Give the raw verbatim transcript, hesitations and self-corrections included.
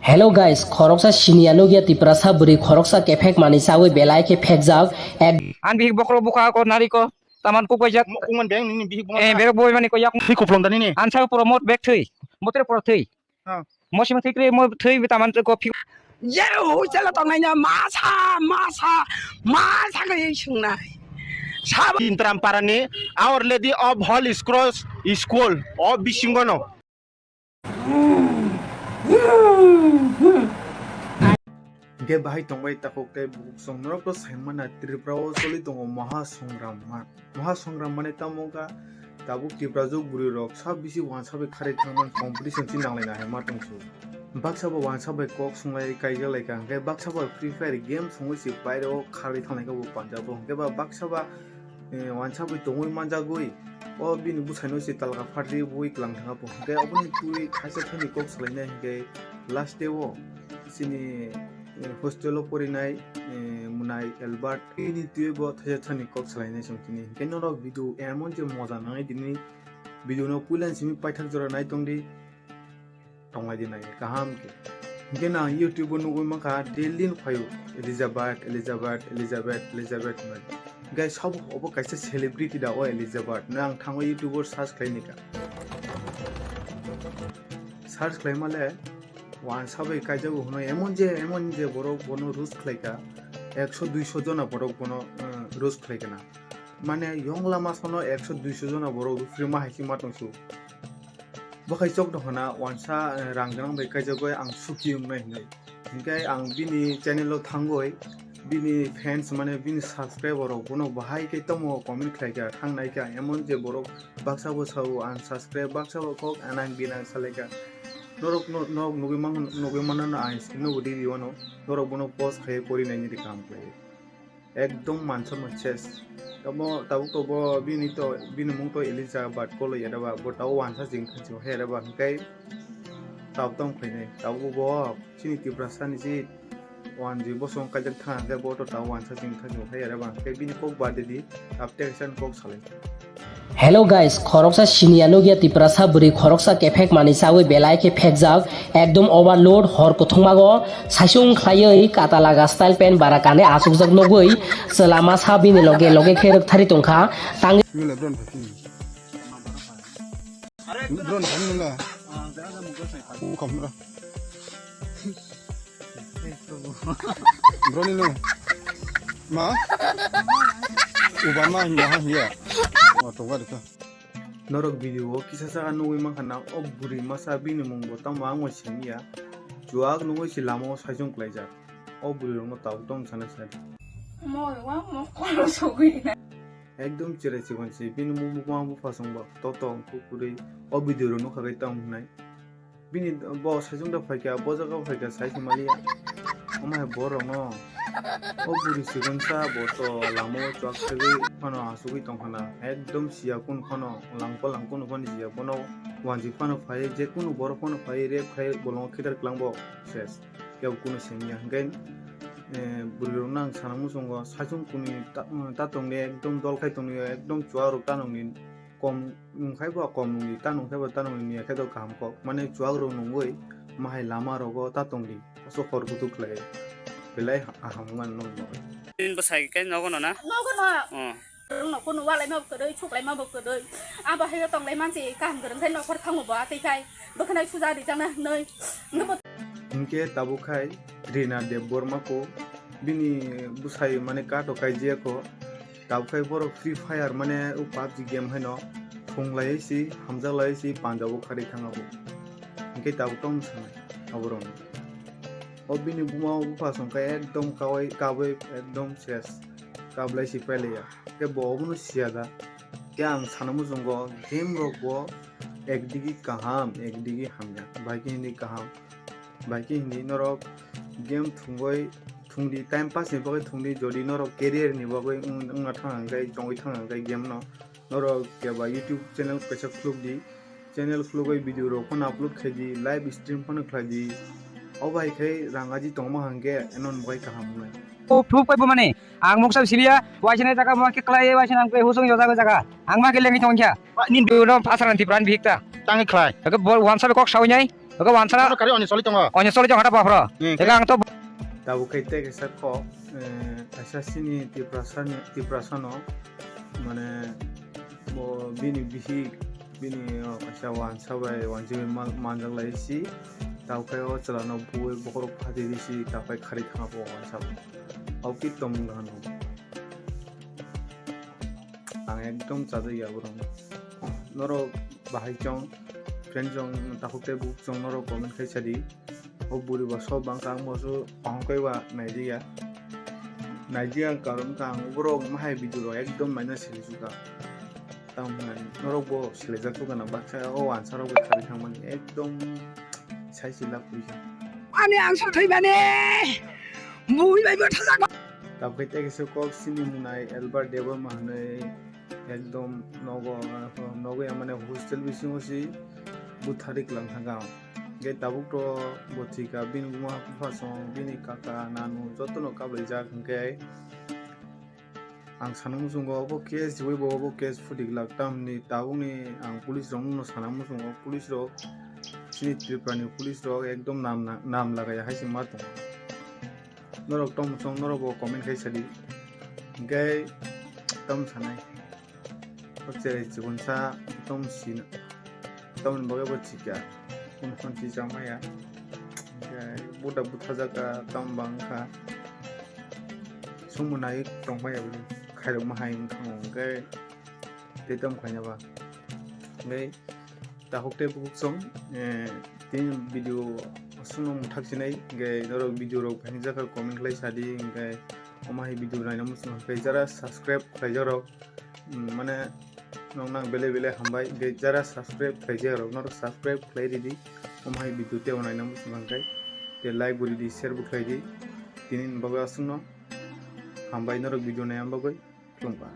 Hello guys, khoroksa siniya nukya Tiprasa bwrwi khoroksa kephek manwi chawi belai khe phekjak. Ek An bihik bokhorok bukha ko nari ko taman kuk baijak. Mo-, kungman beng nini bihik bongma Eh, kha. Berok boi mani ko yak. Thwi kupulung da nini. An sa promote bek thwi. Botre pro thwi. Ha. Mo sima thwi kri mo thwi taman ko phi. Ye hu chela tongnai na masa, masa, masa ke sungnai. Sab Intram parani Our Lady of Holy Cross School o bisingono. Hingke bahai tongbai takhuk tei bukhuk song norok to saimana Tripura o choli tongo Maha Songram ma. Maha Songram mane tamo wngkha tabuk Tiprajwk bwrwi rok sab bisi wansa bai kharwi thangmani competition si nanglaina hai ma tongsu. Baksa bo wansa bai kok sunglai kaijak laikha hingke baksa bo Free Fire game songwi si baire o kharwi thanglaikha bo panjabo hingke ba baksa ba eh, wansa bai tongwi manjagwi o bini bwsaino se talka phatri bui klang thangkha bo. Hwnkhe oboni twi thaisa thani kok salainai hwnkhe last day o chini eh, hostel o porinai eh, mwnai Albert bini twi bo thaisa thani kok salainai chwng tini. Hwnkhe norok video emon je moja nangnai tini video no puila simi paithak jora nai tongdi. Tonglai di nai kaham khe. Hingke na YouTube o nugwi mankha daily no phaio Elizabeth, Elizabeth, Elizabeth, Elizabeth hinwi. Hingke sabo obo kaisa celebrity da o Elizabeth no ang thango YouTube o search khlai nika. Search khlai male wansa bai kaijago hwnwi emon je emon je borok bono roast khlaika ekso duiso jona borok bono eh, roast khlaikana. Mane yong lama sono ekso duiso jona borok rufri ma hai khe ma tongsu. Bwkhai chok no hwna wansa eh, rang gwnang bai kaijagwi ang suki wngnai hinwi. Hinkhe ang bini channel o thangwi bini fans mane bini subscriber rok bono bahai khe tamo comment khlaikha thang naikha emon je borok baksa bo sao unsubscribe baksa bo kok anang binang salaikha. Norok no- norok nugwi man nugwi manano ang screen o bo di di wano norok bono post khai pori naini di kaham khlai. Ekdom mansa mo ses. Tamo tabuk to bo bini to bini mung to Elisa bat kolo ya ba bo tabo wansa jing thansi he ba hingkai tab tong khainai tabuk bo chini Tiprasa ni si wanji bosong kaijak thang khe bo to tabo wansa jing thansi he ba hingkai bini kok bade di tab teksan kok salai. Hello guys, khoroksa siniya nukya Tiprasa bwrwi khoroksa kephek manwi chawi belai khe phekjak, ekdom overload hor kuthungmago saisung khlaiwi kata laga style pant bara kane achukjak nugwi chwla masa bini loge loge khe rwkthari tongkha. Tangwi Mila drone phaikhe. Drone phaikhe mila. Ungkam mila. Broni no. Ma? Uba ma hinga ha hiya. Wa to wa de ka. Norok video o kisa saka nugwi mankha na o bwrwi masa bini mung bo tamo ang bo simiya. Chuak nugwi si lama o saisung klaijak. O bwrwi rok no tabuk tong sana sana. Mo wa mo kolo sogwi na. Ekdom chire chikon si bini mung buma bupha song bo to tong kukurwi o video rok nukha kai tong hinai. Bini bo saichung da phaikha, bo jaga phaikha, sai se maliya. Omo hai borok no. O buri sigon sa bo to lama o chuak segwi phano asugwi tong khana. Ekdom siya kun phano, langpa langkun phano siya. Bono wanjik phano phai, je kunu borok phano phai, rep khai, bolongo khitar klang bo ses. Kebo kunu sengya. Hingke, eh, buri rok nang sana muchungo, saichung kuni ta, ta tongni ekdom dol khai tongni, ekdom chuak rok ta nongni. Kom nung khai bo kom nung di, ta nung khai bo ta nung di, niya khai do kaham kok. Mane chuak rok nungwi mahai lama rogo ta tong di, aswk hor kutuk khlai. Belai ha-, aham wngmani nokno. Bini bwsai khe nogo no na? Nogo no. Oh. Rungno kunu walai ma bwkha doi, chuklai ma bwkha doi. Abo hai tong lai mansi kaham kwrwng khai nokhor thango bo atwi khai. Bwkhanai suja rijak na hinwi. Nungbo. Hinkhe tabuk khai Rina Debbarma ko bini bwsai mane kato kaijiya ko. Tabuk khai borok Free Fire mane o PUBG game haino thunglaiwi si, hamjaklaiwi si, panjabo kharwi thang abo. Hinkhe tabuk tong sanai aborokno. O bini buma o bupha song khe ekdom kawai, kabui ekdom ses. Kablai si pailaiya. Khe bo obono siya da. Khe ang sana muchungo game rok bo ekdigi kaham, ekdigi hamya. Bai khe hindi kaham. Bai khe hindi norok game thungwi thungdi, time pass ni bagwi thungdi, jodi norok career ni bagwi wng-, wngna thang hwnkhe, chongwi thang hwnkhe game no, norok keba YouTube channel kaisa khuluk di, channel khulugwi video rok phano upload khai di, live stream phano khlai di, o bai khe rang aji tongma hwnkhe eno ni bagwi kaham wngnai. O proof kaibo mani, ang moksa siliya, waisina jaga ma khe klai, waisina ang khe husung yo jaga jaga, ang ma khe lengwi tongkha. Ni video no asarang Tripura ni bihik ta. Tangwi khlai. Oke, bol wansa kok sawi nai. Oke, wansana. Ano kari onyo choli tongo. Onyo choli tongo hata buphuru. Hmm. Ega ang to. Tabuk khe tei kaisa kok, eh, kaisa chini Tiprasani, Tiprasano, mane, bo bini bihik, bini, oh, kaisa wansa bai, wanjui bai man-, manjak lai si. Tabuk khe o chwla no bui bokhorok phati di si, tabuk khe khari thangma bo wansa bai. Au ki tong hano. Ang ekdom chajak ya borok. Norok bahai chong, friend chong, takhuk tei buk chong norok comment khai sadi. O buri bo sob bangkha ang bo su tong kai ba nai di ya. Nai di ya karon ka ang borok mahai video rok ekdom naina sili suka. Tamo hinani norok bo sili jak suka na baksa o wansa rok bai khari thang mani ekdom sai sila puri kha. Ani ang sa thai mani. Bui bai bo thajak. Tabuk khe tei kaisa kok sini munai Albert Debbarma hwnwi ekdom nogo, nogo ya mane hostel bisingo si butharik lang thangkha. Hwnkhe tabuk to bo thwikha, bini buma bupha song, bini kaka nanu jotono kaplaijak hwnkhe ang sana muchungo obo case riwi bo obo case phutik lak tamni tabukni ang police rokno sana muchungo, police rok chini Tripura ni police rok ekdom nam, nam lagaya hai se ma tongo. Norok tamo song norok bo comment khai sadi. Hingke tamo sanai. O cherai chikonsa tamo sina. Tamoni bagwi bo chikya. Kun khon chi chama ya. Hingke buda butha jaka tamo bang kha. Sungmo nai tong maya bini. Khairok ma hai wngkha hingke. Tei tamo khaina ba. Hingke. Takhuk tei bukhuk song, eh, tini video aswkno mwthak sinai, hingke norok video rok phaingjak kha comment khlai sadi, hingke omo hai video naina muchung hingke jara subscribe khlaijak rok, mm, mane nong nang belai belai hambai, hingke jara subscribe khlaijak rok norok subscribe khlai ridi, omo hai video tei naina muchung hingke tei like bo ridi, share bo khlai di, tini ni bagwi aswkno hambai norok video naina bagwi, khulumkha.